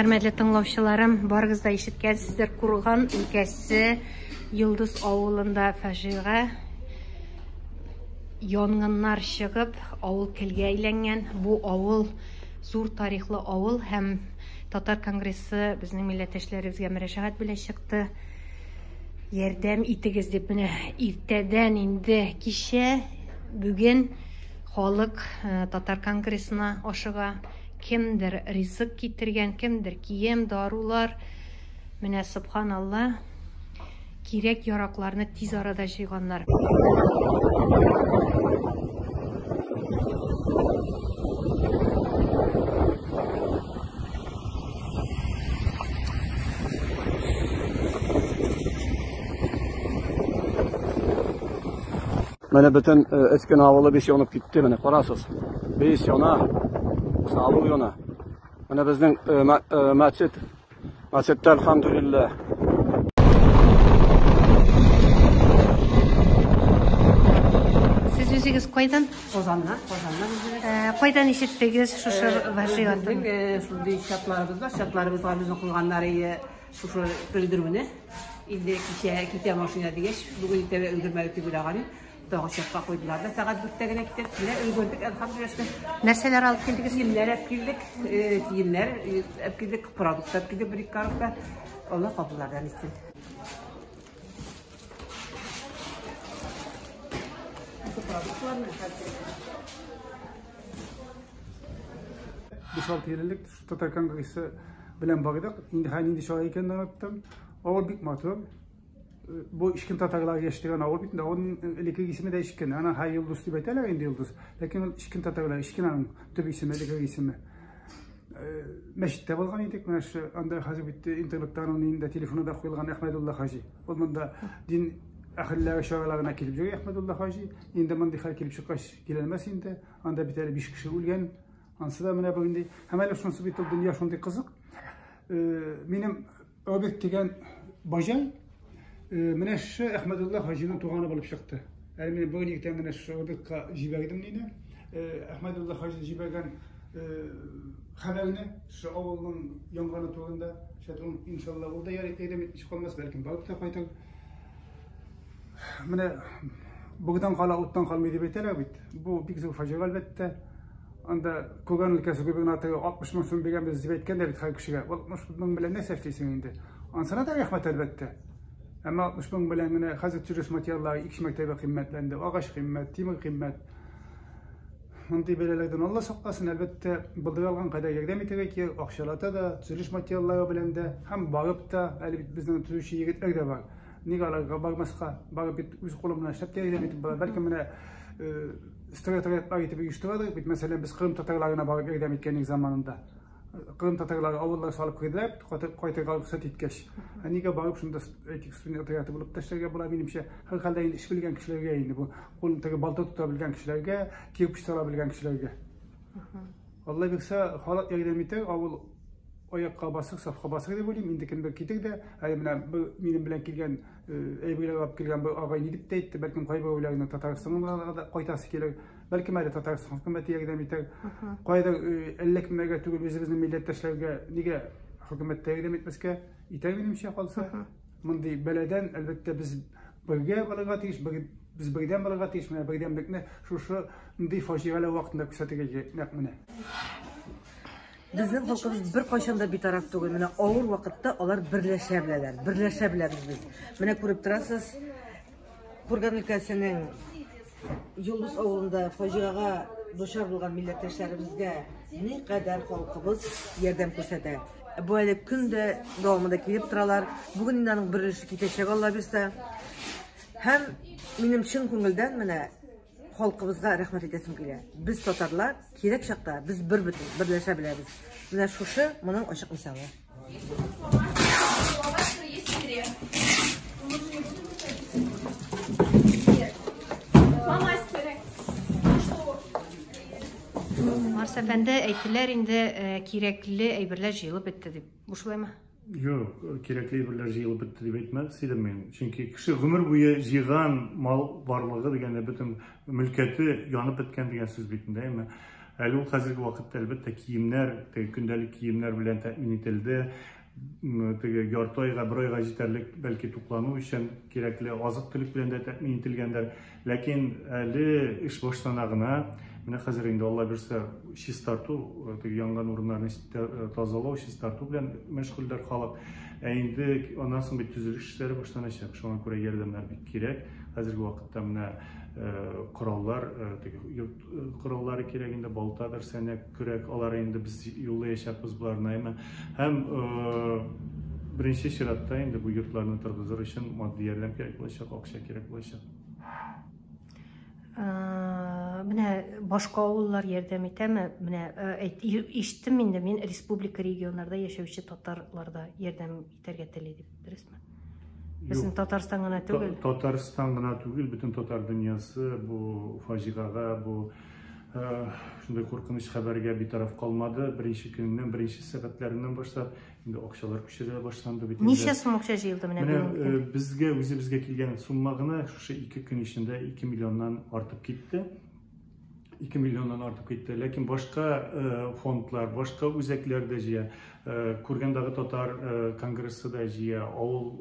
Хөрмәтле тыңлаучыларым, барыгыз да ишеткәнсездер, Курган өлкәсе Йолдыз авылында фаҗига янгыннар чыгып, авыл көлгә әйләнгән. Бу авыл зур тарихлы авыл һәм Татар конгрессы безнең милләттәшләребезгә мөрәҗәгать белән чыкты. Ярдәм итегез дип менә иртәдән инде кичә, бүген халык э, Татар конгрессына ашыга. Кемдер ризык китергән, кемдер кием, дарулар. Менә субханалла, кирәк яракларны тиз арада җыйганнар. Менә бөтен Эскен авылы бис янып китте, менә карасыз. Бис яна, авыл яна. Менә безнең мәчет, мәчеттә әлхәмдүлилләһ. Сез үзегез кайдан? Казаннан, Казаннан үзебез. Кайдан ишеттегез шушы вазгыятьне? Безнең шундый чатларыбыз бар, чатларыбызга безнең куйганнар ие шушы белдерүне. Инде кичә китә машина дигәч, бүген иртәгә өлгермәдек дип уйлаган идем. Тагы чатка куйдылар да, сәгать дүрттә генә китеп, менә өлгердек, әлхәмдүлилләһ шөкер. Нәрсәләр алып килдегез? Киемнәр алып килдек, киемнәр алып килдек, продукт алып килдек, бер-ике коробка. Алла кабуллардан итсен. Продуктларны Биш-алты ел элек Татар конгрессы белән бардык. Инде хәзер нинди чара икәнен оныттым. Авыл бик матур. Бу Ишкин татарлар яшәгән авыл бит инде. Авылның элеккеге исеме дә Ишкин. Ана хәй Йолдыз дип әйтәләр инде Йолдыз. Ләкин ул Ишкин татарлар, Ишкин аның төп исеме, элеккеге исеме. Мәчеттә булган идек. Менә шу анда хәзер бит интернетта аның инде телефоны да куелган Әхмәдулла хаҗи. Ул монда дин әһелләре чараларына килеп йөри Әхмәдулла хаҗи. Инде мондый хәл килеп чыккач киләлмәс инде. Анда бит әле 5 кеше үлгән. Ансы да менә бүгенди. Һәм әле шунысы бит ул дөнья шундый кызык. Минем Роберт дигән бажай менә шушы Әхмәдулла хаҗиның туганы булып чыкты. Әле мин бүген иртән генә шушы Робертка җибәрдем мине. Әхмәдулла хаҗи җибәргән хәбәрне шушы авылның янганы турында. Шәт ул иншалла ул да ярдәм итмичә калмас, бәлкем барып та кайтыр. Менә бугдан кала уттан калмый дип әйтәләр бит. Бу бик зур фаҗига әлбәттә. Анда Курган өлкәсе губернаторы 60 мең сум бирәбез дип әйткән дә бит һәр кешегә. 60 мең белән нәрсә эшлисең инде? Ансына да рәхмәт әлбәттә. Әмма 60 мең белән генә хәзер төзелеш материаллары ике мәртәбә кыйммәтләнде. Агач кыйммәт, тимер кыйммәт. Мондый бәлаләрдән Алла сакласын, әлбәттә, булдыра алган кадәр ярдәм итәргә кирәк, акчалата да, төзелеш материаллары белән дә, һәм барып та, әле бит безнең төзүче егетләр дә бар. Нигә аларга бармаска? Барып бит үз кулым белән эшләп тә ярдәм итеп була. Бәлкем менә стройотрядлар итеп оештырадыр бит. Мәсәлән, без Кырым татарларына барып ярдәм иткән идек заманында. Кырым татарлары авыллар салып керделәр, кайтырга рөхсәт иткәч. Ә нигә барып шунда әйтик студент отряды булып та эшләргә була, минемчә. Һәрхәлдә инде эш белгән кешеләргә инде бу. Кулын теге балта тота белгән кешеләргә, кирпеч сала белгән кешеләргә. Алла бирсә, халык ярдәм итәр, авыл аякка басыр, сафка басыр дип уйлыйм. Инде кемдер китер дә, әле менә бер минем белән килгән әйберләр алып килгән бер агай ни дип тә әйтте, бәлкем кайберәүләрнең Татарстанга да кайтасы килер, бәлкем әле Татарстан хөкүмәте ярдәм итәр. Кайдыр әллә кемнәргә түгел, үзебезнең милләттәшләргә нигә хөкүмәт тә ярдәм итмәскә? Итәр минемчә калса. Мондый бәладән, әлбәттә, без бергә булырга тиеш, без бердәм булырга тиеш. Менә бердәмлекне шушы мондый фаҗигаләр вакытында күрсәтергә кирәк, нәкъ менә. Безнең халкыбыз беркайчан да битараф түгел. Менә авыр вакытта алар берләшә беләләр. Берләшә беләбез без. Менә күреп торасыз, Курган өлкәсенең Йолдыз авылында фаҗигага дучар булган милләттәшләребезгә никадәр халкыбыз ярдәм күрсәтә. Бу әле көн дә дәвамында килеп торалар. Бүген инде аның бер өлеше китәчәк, Алла бирсә. Һәм минем чын күңелдән менә халкыбызга рәхмәт әйтәсем килә. Без татарлар кирәк чакта без бер бөтен, берләшә беләбез. Менә шушы моның ачык мисалы. Марс әфәнде, әйттеләр инде, кирәкле әйберләр җыелып бетте дип. Бу шулаймы? Юк, кирәкле әйберләр җыелып бетте дип әйтмәс идем мин. Чөнки кеше гомер буе җыйган мал барлыгы дигәндә бөтен мөлкәте янып беткән дигән сүз бит инде, әйме? Әле ул хәзерге вакытта, әлбәттә, киемнәр, теге көндәлек киемнәр белән тәэмин ителде. Теге ярты айга, бер айга җитәрлек, бәлки туклану өчен кирәкле азык-төлек белән дә тәэмин ителгәндер. Ләкин әле эш башлана гына. Менә хәзер инде Алла бирсә, чистарту, теге янган урыннарны тазалау, чистарту белән мәшгульләр халык. Ә инде аннан соң бит төзелеш эшләре башланачак. Шуңа күрә ярдәмнәр бик кирәк. Хәзерге вакытта менә кораллар, теге йорт кораллары кирәк инде, балтадыр, сәнәк, көрәк, алары инде без юллаячакбыз боларны, әйме. Һәм беренче чиратта инде бу йортларны торгызыр өчен матди ярдәм кирәк булачак, акча кирәк булачак. Менә башка авыллар ярдәм итәме? Менә ишеттем инде мин республика регионнарда яшәүче татарлар да ярдәм итәргә тели дип, дөресме? Безнең Татарстан гына түгел. Татарстан гына түгел, бөтен татар дөньясы бу фаҗигага, бу шундый куркыныч хәбәргә битараф калмады. Беренче көненнән, беренче сәгатьләреннән башлап инде акчалар күчерелә башланды бит. Ничә сум акча җыелды менә бүгенге көндә? Безгә үзебезгә килгән сумма гына шушы 2 көн эчендә 2 миллионнан артып китте. 2 миллионнан артып китте. Ләкин башка фондлар, башка үзәкләр дә җыя. Кургандагы татар конгрессы да җыя, авыл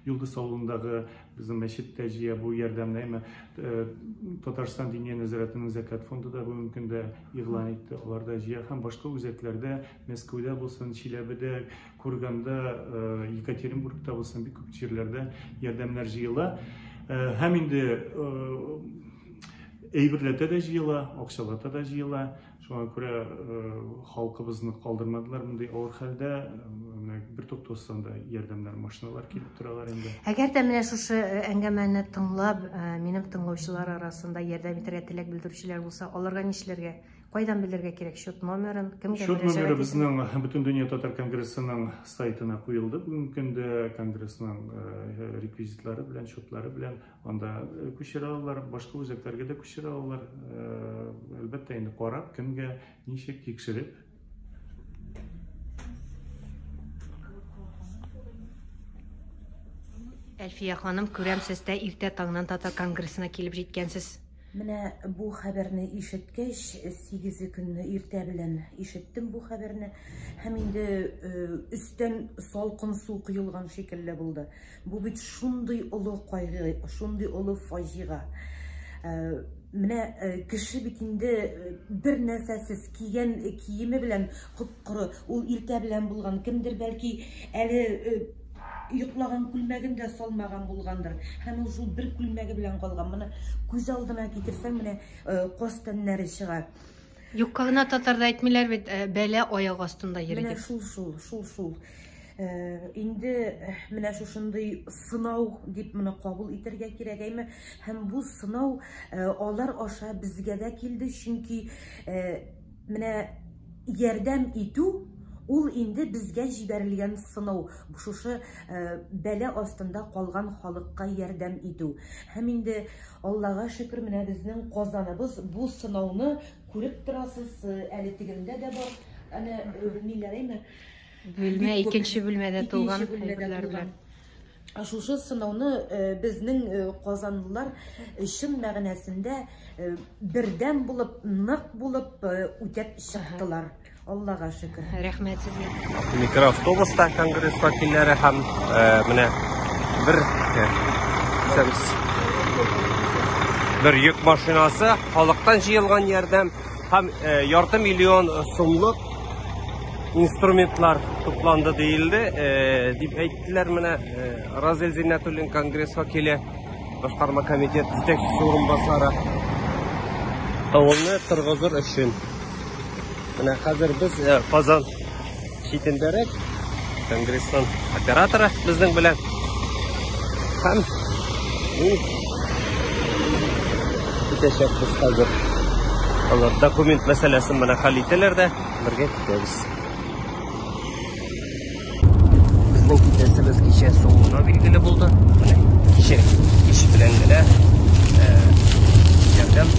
Йолдыз авылындагы безнең мәчет тә җыя бу ярдәмне. Әмма Татарстан Диния нәзарәтенең зәкят фонды да бүгенге көндә игълан итте, алар да җыя һәм башка үзәкләрдә, Мәскәүдә булсын, Чиләбедә, Курганда, Екатеринбургта булсын, бик күп җирләрдә ярдәмнәр җыела. Һәм инде әйберләтә дә җыела, акчалата да җыела. Шуңа күрә халкыбызны калдырмадылар мондый авыр хәлдә. Менә бер туктаусыздан да ярдәмнәр, машиналар килеп торалар инде. Әгәр дә менә шушы әңгәмәне тыңлап, минем тыңлаучылар арасында ярдәм итәргә теләк белдерүчеләр булса, аларга нишләргә? Кайдан белергә кирәк счет номерын? Кемгә Счет номеры безнең Бөтендөнья татар конгрессының сайтына куелды. Бүгенге көндә конгрессның реквизитлары белән, счетлары белән анда күчерә алалар, башка үзәкләргә дә күчерә алалар. Әлбәттә, инде карап, кемгә, ничек тикшереп. Әлфия ханым, күрәм, сез дә иртә таңнан татар конгрессына килеп җиткәнсез. Менә бу хәбәрне ишеткәч, 8 көнне иртә белән ишеттем бу хәбәрне. Һәм инде өстән салкын су коелган шикелле булды. Бу бит шундый олы кайгы, шундый олы фаҗига. Менә кеше бит инде бер нәрсәсез кигән киеме белән коп-коры, ул иртә белән булган, кемдер бәлки әле йоклаган күлмәген дә салмаган булгандыр. Һәм ул шул бер күлмәге белән калган. Моны күз алдына китерсәң, менә каз тәннәре чыга. Юкка гына татарда әйтмиләр бит, бәлә аяк астында йөри Менә дип. шул, шул, шул, шул. Инде менә шушындый сынау дип моны кабул итәргә кирәк, әйме? Һәм бу сынау алар аша безгә дә килде, чөнки менә ярдәм итү ул инде безгә җибәрелгән сынау, шушы бәлә астында калган халыкка ярдәм итү. Һәм инде Аллага шөкер, менә безнең Казаныбыз бу сынауны күреп торасыз, әле тегендә дә бар. Әнә ниләр әйме? Бүлмә, икенче бүлмәдә тулган Икенче бүлмәдә әйберләр тулган. белән. Шушы сынауны безнең казанлылар чын мәгънәсендә бердәм булып, нык булып үтәп чыктылар. Аллага шөкер. Рәхмәт сезгә. Микроавтобуста конгресс вәкилләре һәм менә бер йөк машинасы халыктан җыелган ярдәм һәм ярты миллион сумлык инструментлар тупланды диелде, дип әйттеләр менә Разил Зиннәтуллин конгресс вәкиле, башкарма комитет җитәкчесе урынбасары. Авылны торгызыр өчен. Менә хәзер без Казан читендәрәк, конгрессның операторы безнең белән. Һәм китәчәкбез хәзер. Алар документ мәсьәләсен менә хәл итәләр дә, бергә китәбез. Безнең китәсебез кичә соңына билгеле булды. Менә кичә кич белән генә ярдәм